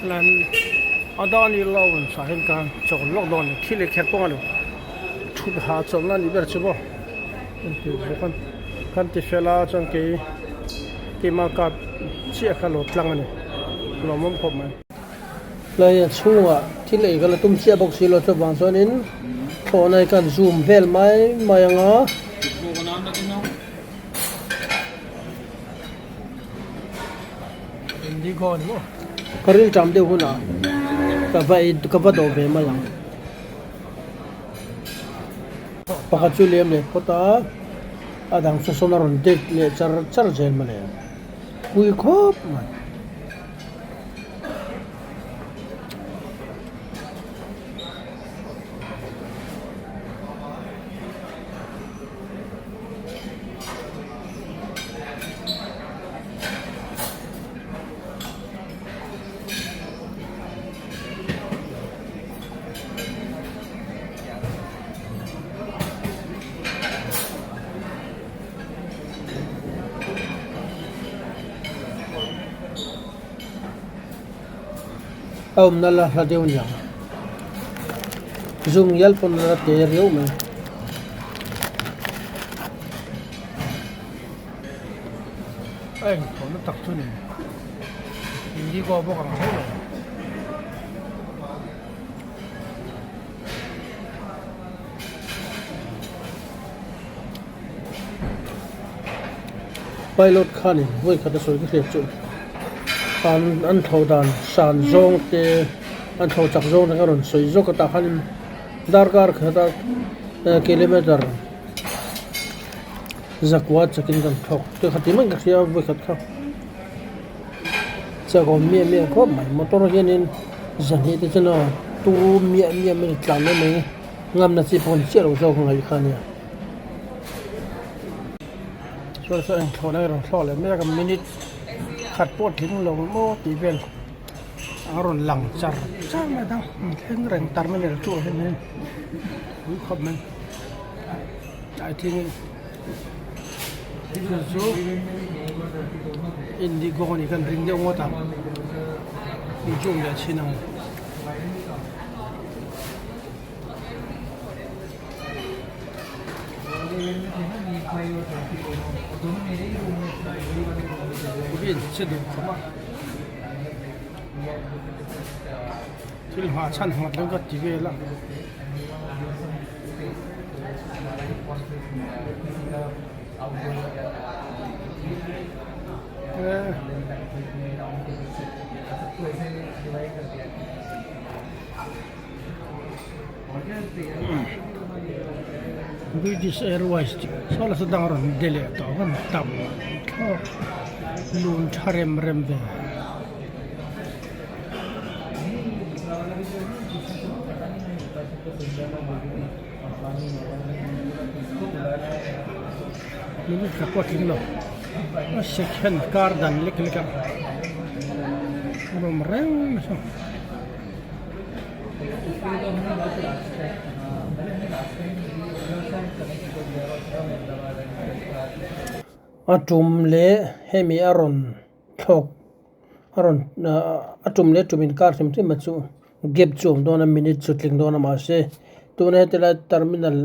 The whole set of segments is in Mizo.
Lan Adani Lounge ah hian ka chawl lawk dawn a ni thil ei kher pawh a ni lo thut hah chawlhna a nih ber chu maw kan ti bawk a kan ti fel a chuan kei keimah card chiah kha lo tlang a ni lawmawm khawp mai. Lai a chhungah thil ei ka la tum chiah bawk si lo chuvang chuanin thlawhna hi ka zoom vel mai mai ang a. Ka rilṭam deuh hunah ka va ei ka va dawh ve mai ang. Pakhat chu liam leh phawt a, a dang chu sawn a rawn date leh char char zel mawle. Pui khawp mai. A awmna la hla deuh niang zoom ngial pawn a la te riau mai. A engthawhna tak chu ni indigo bawk ang tho lo. Pilot khanin vawi khat a sawi ka hriat chu an an thlawh dan san zawng te an thlawh chak zawng te kha rawn sawi zawk a tah khanin darkar khata kilometer zakua chakin kan thlawk te kha ti mai ka hria vawi khat kha chakawm miah miah khawp mai motor hianin zahnih te chuan aw turu miah miah mai tlan mai mai ngamna chi pawh a ni chiah lo zawk ngaih kha a nia. Chuan saw engthlawhna hi a rawn thlawk leh mek a minute khat pawh tling lo maw tih vel a rawn lang char char mai a thleng reng terminal chu ah hian pui khawp mai I think chu chu indigo a nih khan ring deuh ngawt ang zoom leh chhin ang. Che duh khawp a thil nghah chhan nghat lo ka ti vel a. British Airways tih saw la saw dang a rawn de leh tawh ang a tam thlawk lun tha rem rem ve. Minute khat pawh a tling lo a second kar dan lek lek a rawn reng mai saw. A tum leh hemi a rawn thlawk a rawn a tum leh tum inkar hrim hrim a chu gap chu a awm dawn a minute chu tling dawn a mahse tuna heti lai terminal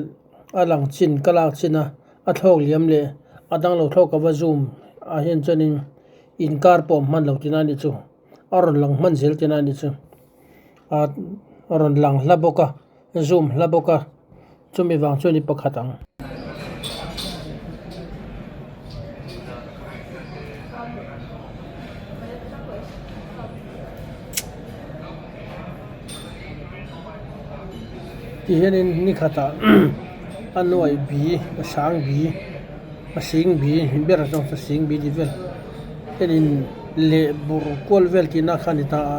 a lang chin ka lak chin a a thlawk liam leh a dang lo thlawk a va zoom ah hian chuanin inkar pawh a hman lo tihna a nih chu a rawn lang hman zel tihna a nih chu. A rawn lang hla bawk a zoom hla bawk a chumi vang chuan i pakhat ang. Ti hianin ni khatah a nuaih bi a sang bi a sing bi ber zawng chu sing bi tih vel hianin leh bur kual vel tihna kha a ni ta a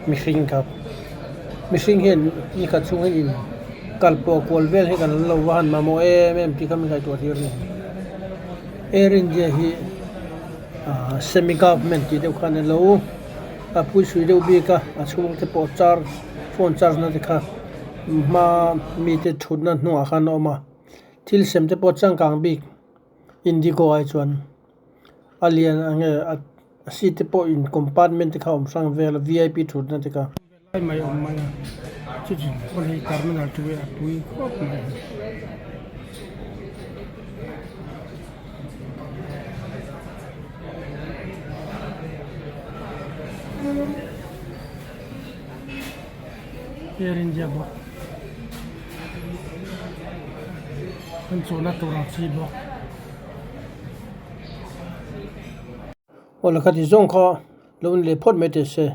mihring kha mihring hian ni khat chhung hian in kal pawh kual vel hi kan lo va han mamawh em em tih kha min ngaihtuah tir a ni air india hi ah semi government tih deuh khan alo a pui sui deuh bik a a chhung te pawh charge phone charge na te kha hma mite thutna hnungah khan a awm a thil sem te pawh changkang bik indigo ai chuan a lian ang nge a. A seat te pawh in compartment te kha a awm hrang vel a vip thutna te kha. Lai mai a awm mai a chu chu pawn hei terminal chu a pui khawp mai a. Air India bawk an chawhna tur ang chi bawk. Aw la khati zawng kha lo ni leh phawt mai teh se.